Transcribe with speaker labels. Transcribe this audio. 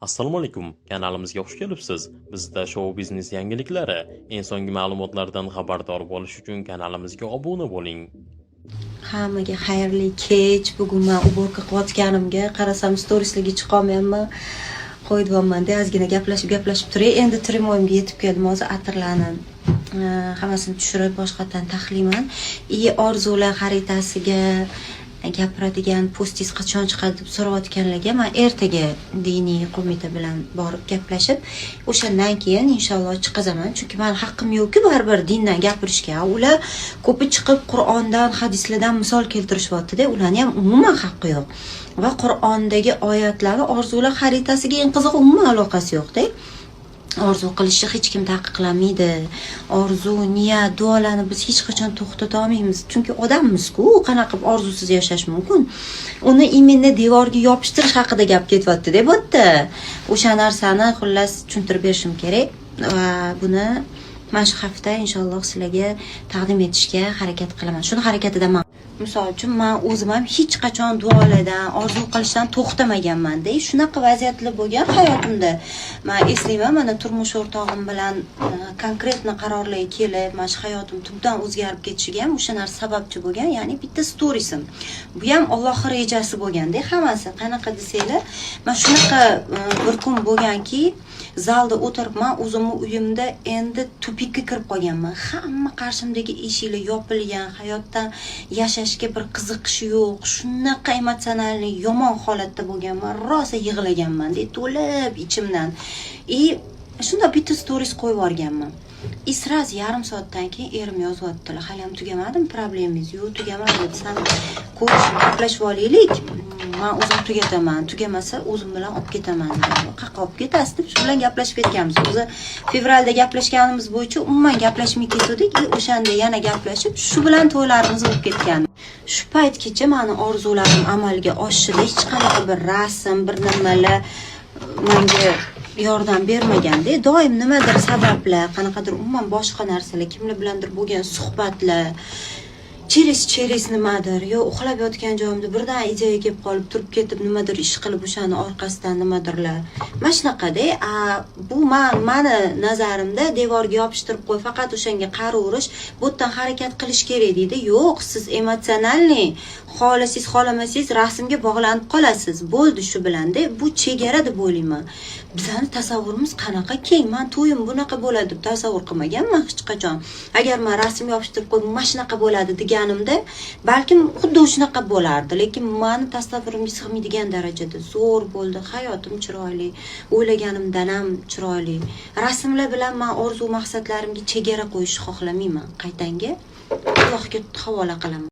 Speaker 1: Assalomu alaykum, kanalimizga xush kelibsiz. Bizda shou biznes yangiliklari, eng so'nggi ma'lumotlardan xabardor bo'lish uchun kanalimizga obuna bo'ling.
Speaker 2: Hammaga xayrli kech. Bugun man уборка qilayotganimga qarasam, storieslarga chiqolmayapman. Qo'ydyapman-da, ozgina gaplashib gaplashib turay. Endi прямой imga yetib keldim. Hozir atirlarni hammasini tushirib, boshqatdan taxlayman. И orzular xaritasiga gapiradigan postingiz qachon chiqadi deb so'rayotganlarga, man ertaga diniy qo'mita bilan borib gaplashib, o'shandan keyin inshaalloh chiqazaman. Chunki mani haqqim yo'qku baribir dindan gapirishga. Ular ko'pi chiqib Qur'ondan, hadislardan misol keltirishyapti-da, ularni ham umuman haqqi yo'q. Va Qur'ondagi oyatlarni orzular xaritasiga, eng qizig'i, umuman aloqasi yo'qda. Orzu qilishni hech kim taqiqlamaydi. Orzu, niyat, duolarni biz hech qachon to'xtata olmaymiz, chunki odammiz-ku, qanaqa qilib orzusiz yashash mumkin? Uni именно devorga yopishtirish haqida gap ketyapti-da bu yerda. O'sha narsani, xullas, tushuntirib berishim kerak va buni mana shu hafta inshaalloh sizlarga taqdim etishga harakat qilaman. Shuni harakatidaman. Misol uchun, man o'zim ham hech qachon duolardan, orzu qilishdan to'xtamaganman-da. Shunaqa vaziyatlar bo'lgan hayotimda. Man eslayman, mana turmush o'rtog'im bilan конкретно qarorlarga kelib, mana shu hayotim tubdan o'zgarib ketishiga ham o'sha narsa sababchi bo'lgan, ya'ni bitta storiesim. Bu ham Allohning rejasi bo'lganda hammasi. Qanaqa desanglar, man shunaqa bir kun bo'lganki, zalda o'tiribman, o'zimni uyimda endi тупик ka kirib qolganman. Hamma qarshimdagi eshiklar yopilgan, hayotdan, yashashga bir qiziqish yo'q. Shunaqa эмоциональный yomon holatda bo'lganman, rosa yig'laganman, to'lib ichimdan. И shunda bitta stories qo'yib yuborganman. И сразу yarim soatdan keyin erim yozyaptilar: "Haliyam tugamadimi problemangiz?" "Yo'q, tugamadi", desam, "Ko'rishib, gaplashib olaylik, man o'zim tugataman, tugamasa o'zim bilan olib ketaman", dedi. "Qayerqa olib ketasiz?" deb shu bilan gaplashib ketganmiz. O'zi fevralda gaplashganimiz bo'yicha umuman gaplashmay ketgandik и o'shanda yana gaplashib, shu bilan to'ylarimiz bo'lib ketgan. Shu paytgacha mani orzularim amalga oshishida hech qanaqa bir rasm, bir nimalar manga yordam bermaganda. Doim nimadir sabablar, qanaqadir umuman boshqa narsalar, kimlar bilandir bo'lgan suhbatlar, через nimadir, yo uxlab yotgan joyimda birdan ideya kelib qolib, turib ketib, nimadir ish qilib, o'shani orqasidan nimadirlar, mana shunaqada. A bu mani nazarimda devorga yopishtirib qo'y, faqat o'shanga qaraverish, bu yerdan harakat qilish kerak deydi. Yo'q, siz эмоциональный, xohlasangiz, xohlamasangiz, rasmga bog'lanib qolasiz, bo'ldi shu bilanda. Bu chegara deb o'ylayman. Bizani tasavvurimiz qanaqa keng. Man to'yim bunaqa bo'ladi deb tasavvur qilmaganman hech qachon. Agar man rasm yopishtirib qo'yib, mana shunaqa bo'ladi deganimda, balkim xuddi shunaqa bo'lardi, lekin mani tasavvurimga sig'maydigan darajada zo'r bo'ldi. Hayotim chiroyli, o'ylaganimdan ham chiroyli. Rasmlar bilan man orzu maqsadlarimga chegara qo'yishni xohlamayman. Qaytanga Allohga havola qilaman.